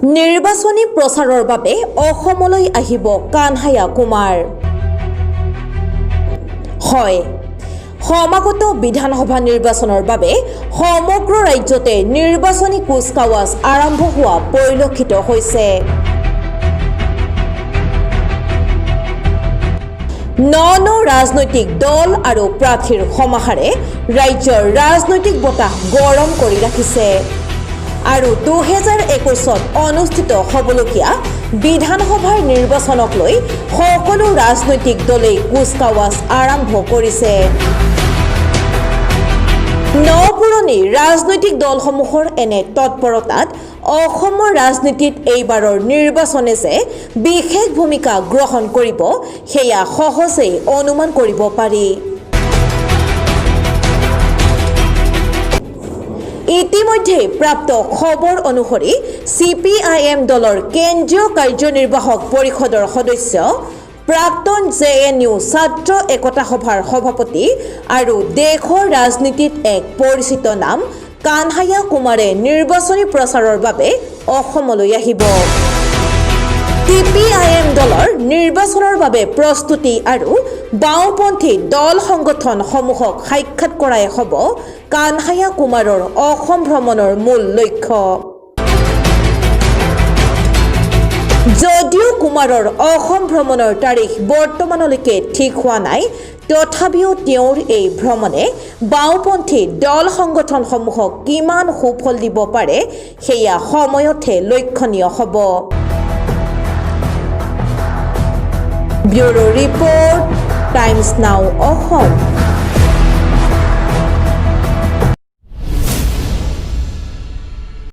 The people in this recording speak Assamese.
নিৰ্বাচনী প্ৰচাৰৰ বাবে অসমলৈ আহিব কানহাইয়া কুমাৰ। হয়, সমাগত বিধানসভা নিৰ্বাচনৰ বাবে সমগ্ৰ ৰাজ্যতে নিৰ্বাচনী কুচকাৱাজ আৰম্ভ হোৱা পৰিলক্ষিত হৈছে। ন ন ৰাজনৈতিক দল আৰু প্ৰাৰ্থীৰ সমাহাৰে ৰাজ্যৰ ৰাজনৈতিক বতাহ গৰম কৰি ৰাখিছে আৰু 2021ত অনুষ্ঠিত হ'বলগীয়া বিধানসভাৰ নিৰ্বাচনক লৈ সকলো ৰাজনৈতিক দলেই কুচকাৱাজ আৰম্ভ কৰিছে। ন পুৰণি ৰাজনৈতিক দলসমূহৰ এনে তৎপৰতাত অসমৰ ৰাজনীতিত এইবাৰৰ নিৰ্বাচনে যে বিশেষ ভূমিকা গ্ৰহণ কৰিব, সেয়া সহজেই অনুমান কৰিব পাৰি। ইতিমধ্যে প্ৰাপ্ত খবৰ অনুসৰি চিপিআইএম দলৰ কেন্দ্ৰীয় কাৰ্যনিৰ্বাহক পৰিষদৰ সদস্য, প্ৰাক্তন জেএনইউ ছাত্ৰ একতা সভাৰ সভাপতি আৰু দেশৰ ৰাজনীতিত এক পৰিচিত নাম কানহাইয়া কুমাৰে নিৰ্বাচনী প্ৰচাৰৰ বাবে অসমলৈ আহিব। চিপিআইএম দলৰ নিৰ্বাচনৰ বাবে প্ৰস্তুতি আৰু বাওঁপন্থী দল সংগঠনসমূহক সাক্ষাৎ কৰাই হ'ব কানহাইয়া কুমাৰৰ অসম ভ্ৰমণৰ মূল লক্ষ্য। যদিও কুমাৰৰ অসম ভ্ৰমণৰ তাৰিখ বৰ্তমানলৈকে ঠিক হোৱা নাই, তথাপিও তেওঁৰ এই ভ্ৰমণে বাওঁপন্থী দল সংগঠনসমূহক কিমান সুফল দিব পাৰে, সেয়া সময়তহে লক্ষণীয় হ'ব। Bureau report, Times Now Assam.